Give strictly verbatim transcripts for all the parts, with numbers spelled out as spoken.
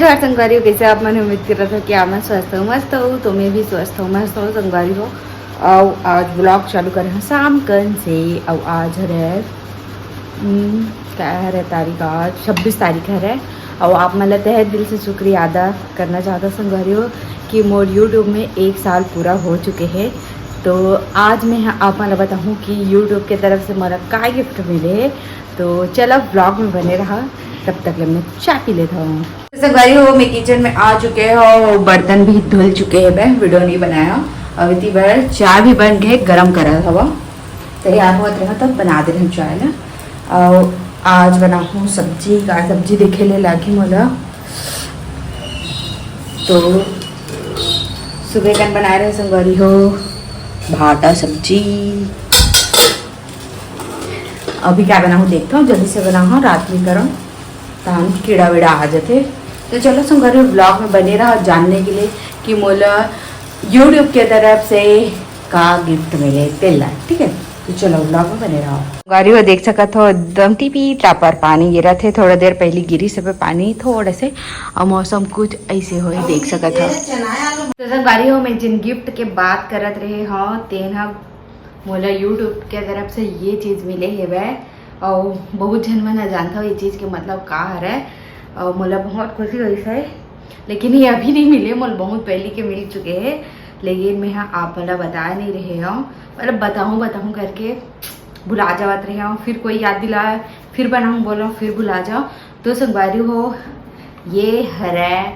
जोहार संगवारी हो, कइसे आप मन? उम्मीद करत हो कि आप मन स्वस्थ हो, मस्त हो। तो मैं भी स्वस्थ हूँ, मस्त हूँ संगवारी हो। अउ आज ब्लॉग चालू करे हूँ शाम कन से। अउ आज हरे, हम्म, का हरे तारीख? आज छब्बीस तारीख हरे। अउ आप मन ला तहे दिल से शुक्रिया अदा करना चाहता संगवारी हो कि मोर YouTube में एक साल पूरा हो चुके हे। तो आज मैं ह-, आप मन ला बताहूँ कि YouTube के तरफ से मोला का गिफ्ट मिले हे। तो चलो ब्लॉग में बने रहा, तब तक ले मैं चाय पी लेता हूँ। तो संगवारी हो, मैं किचन में आ चुके हो, बर्तन भी धुल चुके हैं, मैं वीडियो नहीं बनाया। अब इतनी बार चाय भी बन गए, गरम करत हवा। तैयार होत रहा तब बना दे रहे चाय ना। और आज बनाहूँ सब्जी, का सब्जी देखे ले लागी मोला। तो सुबह कन बनाए रहे संगवारी हो भाटा सब्जी। अभी का बनाहूँ देखता हूँ, जल्दी से बनाहूँ, रात में करूँ, तहन कीड़ा वीड़ा आ जाते। तो चलो संगवारी हो, ब्लॉग में बने रहा जानने के लिए कि मोला YouTube के तरफ से का गिफ्ट मिले तेला, ठीक है? तो चलो ब्लॉग में बने रहो। संगवारी हो देख सकत हो एकदम टीपी टापर पानी गिरत हे, थोड़ा देर पहले गिरी सब पानी थोड़ा से, और मौसम कुछ ऐसे हो देख सकत हो। तो संगवारी हो, मैं जिन गिफ्ट के बात करत रहे हो तेन ह मोला YouTube के तरफ से ये चीज़ मिले हेवय, अउ बहुत झन मन ह जानथव ये चीज़ के मतलब का हरय। अउ मोला बहुत खुशी होइस हे, लेकिन ये अभी नहीं मिले, मोला बहुत पहली के मिल चुके हे, लेकिन मैं ह आप मन ला बताए नहीं रहे हव, मतलब बताहूँ बताहूँ करके भुला जावत रहे हव, फिर कोई याद दिलाए, फिर बनाऊँ बोलो, फिर भुला जाओ। तो संगवारी हो, ये हरय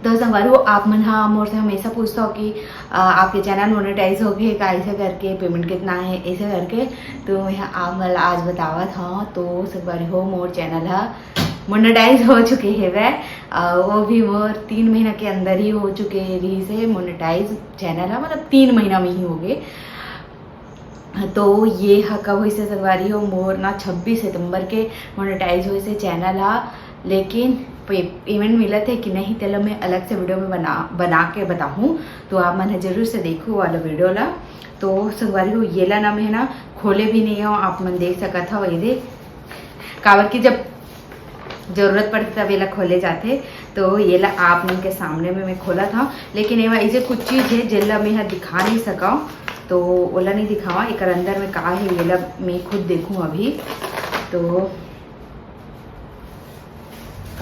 तो संगवारी हो, आप मन ह मोर से हमेशा पूछता हो कि, अ, आपके चैनल मोनेटाइज हो गए का, ऐसे करके पेमेंट कितना है, ऐसे करके। तो मैं ह आप मन ला आज बतावत हव। तो संगवारी हो, मोर चैनल ह मोनेटाइज हो चुके हेवय, अ, वो भी मोर तीन महीना के अंदर ही हो चुके रहिस हे मोनेटाइज चैनल ह, मतलब तीन महीना में ही हो गए। तो ये ह कब होइस हे संगवारी हो, मोर ना छब्बीस सितंबर के मोनेटाइज होइस हे चैनल ह, लेकिन पे-, पेमेंट मिलत हे कि नहीं, तेला मैं अलग से वीडियो में बना, बना के बताहूँ, तो आप मन ह जरूर से देखू वाला वीडियो ला। तो संगवारी हो, ये ला ना मैं ना खोले भी नहीं हूँ, आप मन देख सकत हव, ये दे, काबर कि जब जरूरत पड़थे तब एला खोले जाथे। तो एला आप मन के सामने में मैं खोलत हव, लेकिन एमा ऐसे कुछ चीज हे जेला मैं ह दिखा नहीं सकव, तो ओला नहीं दिखावा। एकर अंदर में का हे एला मैं खुद देखूं अभी। तो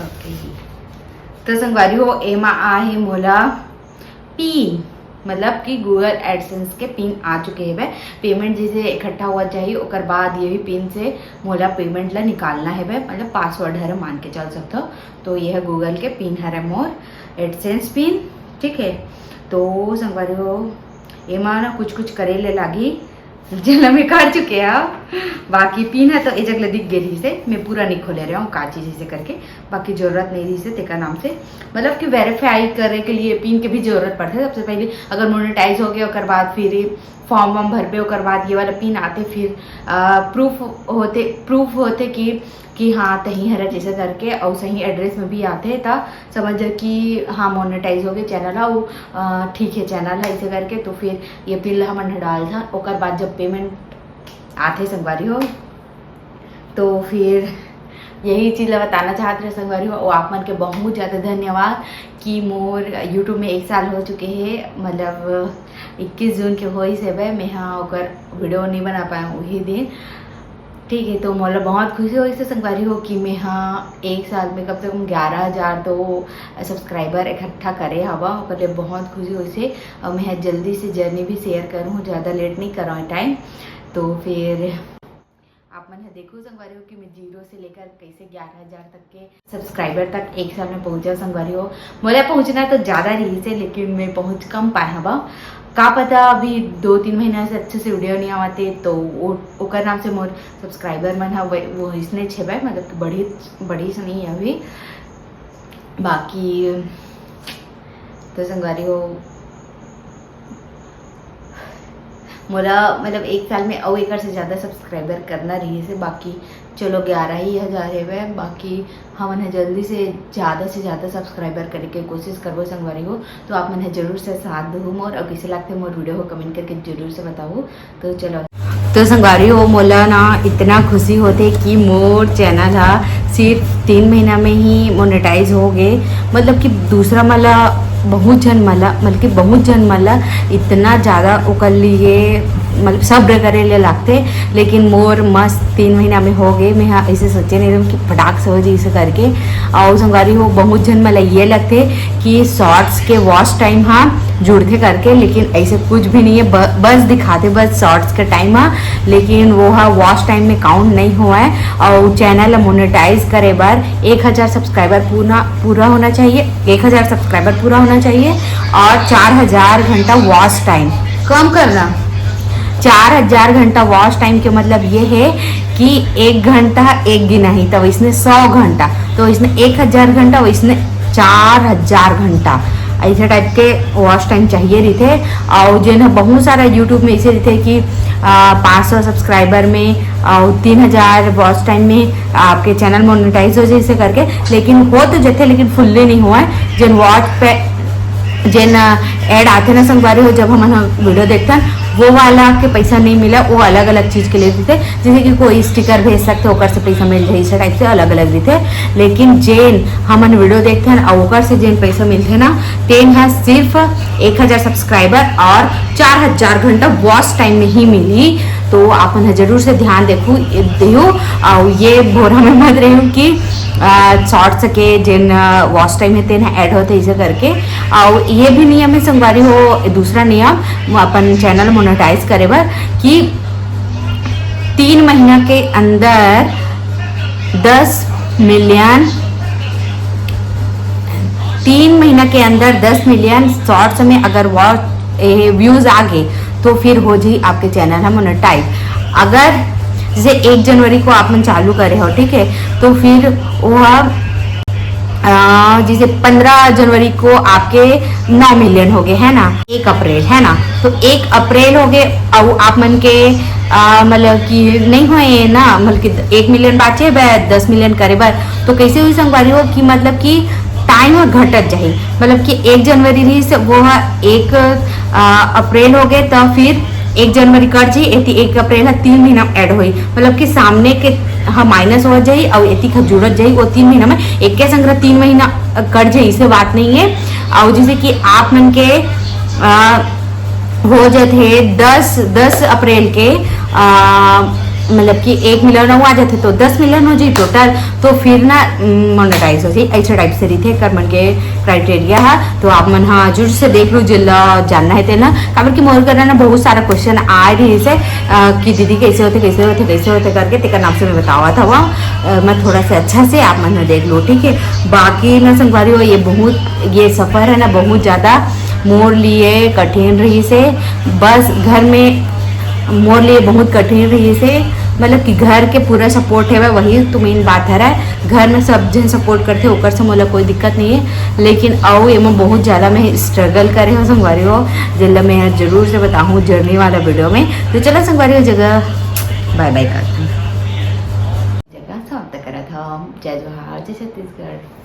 ओके, तो संगवारी हो, एमा आ हे मोला पीन, मतलब कि Google AdSense के पिन आ चुके हेबे। पेमेंट जैसे इकट्ठा हुआ जाही, ओकर बाद ये भी पिन से मोला पेमेंट ला निकालना हेबे, मतलब पासवर्ड हरे मान के चल सकथो। तो ये है Google के पिन हरे मोर AdSense पिन, ठीक है। तो संगवारी हो, एमा ना कुछ कुछ करे ले लागी, जेला मैं कर चुके हव। बाकी पिन ह तो ए जग ले दिख गे रहिस हे, मैं पूरा नहीं खोले रहे हूँ का चीज इसे करके, बाकी जरूरत नहीं रहिस हे तेकर नाम से, मतलब कि वेरीफाई करे के लिए पिन के भी जरूरत पड़थे। सबसे पहले अगर मोनेटाइज हो गया, ओकर बाद फिर फॉर्म वॉर्म भरबे, ओकर बाद ये वाला पिन आथे, फिर प्रूफ होथे, प्रूफ होथे कि कि हाँ, तही हरा जैसे करके, अउ सही एड्रेस में भी आथे, त समझ जा कि हाँ, मोनेटाइज हो गए चैनल ह, अउ, अ, ठीक है चैनल ह, ऐसे करके। तो फिर ये पिन ला हमन ह डालथन, ओकर बाद जब पेमेंट आथे संगवारी हो, तो फिर यही चीज ला बताना चाहत रहे संगवारी हो। अउ आप मन के बहुत ज्यादा धन्यवाद कि मोर YouTube में एक साल हो चुके हे, मतलब इक्कीस जून के होइस हेबे, मैं हा ओकर वीडियो नहीं बना पाए उही दिन। ठीक है, तो मोला बहुत खुशी होइस हे संगवारी हो कि मैं हा एक साल में कम से कम ग्यारह हजार तो सब्सक्राइबर इकट्ठा करे हवा, ओकर लिए बहुत खुशी होइस हे। और मैं हा जल्दी से जर्नी भी शेयर करूँ, ज़्यादा लेट नहीं करूँ टाइम। तो फिर आप मन ह देखो संगवारी हो कि मैं जीरो से लेकर कैसे ग्यारह हजार तक के सब्सक्राइबर तक एक साल में पहुंचा संगवारी हो। मोला पहुंचना तो ज्यादा रहिस हे, लेकिन मैं पहुंच कम पाए हवा। का पता अभी दो तीन महीना से अच्छे से वीडियो नहीं आवत हे, तो वो, ओकर नाम से मोर सब्सक्राइबर मन ह वो, वो इसने छेबे, मतलब कि बढ़ी, बढ़ी से नहीं है अभी। बाकी तो संगवारी हो, मोला मतलब एक साल में अउ एकर से ज्यादा सब्सक्राइबर करना रहिस हे, बाकी चलो ग्यारह ही हजार हेवय, बाकी हमन ह जल्दी से ज्यादा से ज्यादा सब्सक्राइबर करे के कोशिश करबो संगवारी हो। तो आप मन ह जरूर से साथ दहू मोर, अउ कइसे लागथे मोर वीडियो हो कमेंट करके जरूर से बताहू। तो चलो, तो संगवारी हो, मोला ना इतना खुशी होथे कि मोर चैनल ह सिर्फ तीन महीना में ही मोनेटाइज हो गए। मतलब कि दूसरा मला बहुत झन मला, मतलब कि बहुत झन मला इतना ज़्यादा ओकर लिए, मतलब सब्र करे ले लगथे, लेकिन मोर मस्त तीन महीना में हो गए। मैं हा ऐसे सोचे नहीं रहूँ कि फटाक से हो जाए इसे करके। और संगवारी हो, बहुत झन मला ये लगथे कि शॉर्ट्स के वॉच टाइम हा जुड़थे करके, लेकिन ऐसे कुछ भी नहीं है। ब-, बस दिखाते बस शॉर्ट्स के टाइम हा, लेकिन वो हा वॉच टाइम में काउंट नहीं हुआ है। और चैनल मोनेटाइज करे बर एक हज़ार सब्सक्राइबर पूरा पूरा होना चाहिए, एक हज़ार सब्सक्राइबर पूरा होना चाहिए और चार हज़ार घंटा वॉच टाइम। कम करना, चार हज़ार घंटा वॉच टाइम के मतलब ये है कि एक घंटा एक गिना ही, तो इसने सौ घंटा, तो इसने एक हज़ार घंटा, वो इसने चार हज़ार घंटा, ऐसे टाइप के वॉच टाइम चाहिए रहिथे। और जेन ह बहुत सारा यूट्यूब में ऐसे रहिथे कि पाँच सौ सब्सक्राइबर में और तीन हज़ार वॉच टाइम में आपके चैनल मोनेटाइज हो जाए, ऐसे करके। लेकिन हो तो जथे, लेकिन फुल्ली नहीं हुआ है। जेन वॉच पे जेन एड आथे ना संगवारी हो, जब हमन ह वीडियो देखथन, वो वाला के पैसा नहीं मिला, वो अलग अलग चीज के लिए देथे। जैसे कि कोई स्टिकर भेज सकथे, ओकर से पैसा मिल जाही, इस टाइप से अलग अलग देथे। लेकिन जेन हमन वीडियो देखथन और ओकर से जेन पैसा मिलथे ना, तेन ह सिर्फ एक हज़ार सब्सक्राइबर और चार हज़ार घंटा वॉच टाइम में ही मिली। तो आप मन ह जरूर से ध्यान देखू, देहू। और ये भोरा में मत रहू कि शॉर्ट्स के जेन वॉच टाइम है तेन ऐड होते इसे करके। और ये भी नियम है संगवारी हो, दूसरा नियम अपन चैनल मोनेटाइज करे बर कि तीन महीना के अंदर दस मिलियन, तीन महीना के अंदर दस मिलियन शॉर्ट्स में अगर वॉच व्यूज आ गए तो फिर हो जी आपके चैनल है मोनेटाइज। अगर जैसे एक जनवरी को आप मन चालू करे हो, ठीक है, तो फिर वो जैसे पंद्रह जनवरी को आपके नौ मिलियन हो गए, है ना, एक अप्रैल, है ना, तो एक अप्रैल हो गए। और आप मन के मतलब कि नहीं हुए ना, मतलब कि एक मिलियन बाचे बर, दस मिलियन करे बर, तो कैसे हुई संगवारी हो कि मतलब कि टाइम ह घटत जाही। मतलब कि एक जनवरी रही से वो ह एक अप्रैल हो गए, तो फिर एक जनवरी कट जाही, एती एक अप्रैल ह तीन महीना ऐड होही, मतलब कि सामने के ह माइनस हो जाही और एती ह जुड़त जाही। वो तीन महीना में एक के संग तीन महीना कट जाही, इसे बात नहीं है। और जैसे कि आप मन के आ, हो जाते दस दस अप्रैल के आ, मतलब कि एक मिलियन आ जाते तो दस मिलियन हो जाए टोटल, तो फिर ना मोनेटाइज हो जाए। ऐसे टाइप से रहिथे कर मन के क्राइटेरिया है। तो आप मन हाँ जरूर से देख लो, जिला जानना है तेना, काबर कि मोर करा ना बहुत सारा क्वेश्चन आ रही से कि दीदी कैसे होते, कैसे होते, कैसे होते करके, तेकर नाम से मैं बतावा था वो मैं थोड़ा सा अच्छा से आप मन देख लो, ठीक है। बाकी ना संगवारी हो, ये बहुत, ये सफर है ना बहुत ज्यादा मोर लिए कठिन रही से। बस घर में मोर लिए बहुत कठिन रही से, मतलब कि घर के पूरा सपोर्ट है, वही तो मेन बात है। घर में सब जन सपोर्ट करते, ओकर से मोला कोई दिक्कत नहीं है। लेकिन अउ एमा बहुत ज्यादा मैं स्ट्रगल करे हो संगवारी हो, जेला मैं जरूर से बताहूँ जर्नी वाला वीडियो में। तो चला संगवारी हो, जगह बाय बाय करते हैं। जगह समाप्त करत हम। जय जोहार, जय छत्तीसगढ़।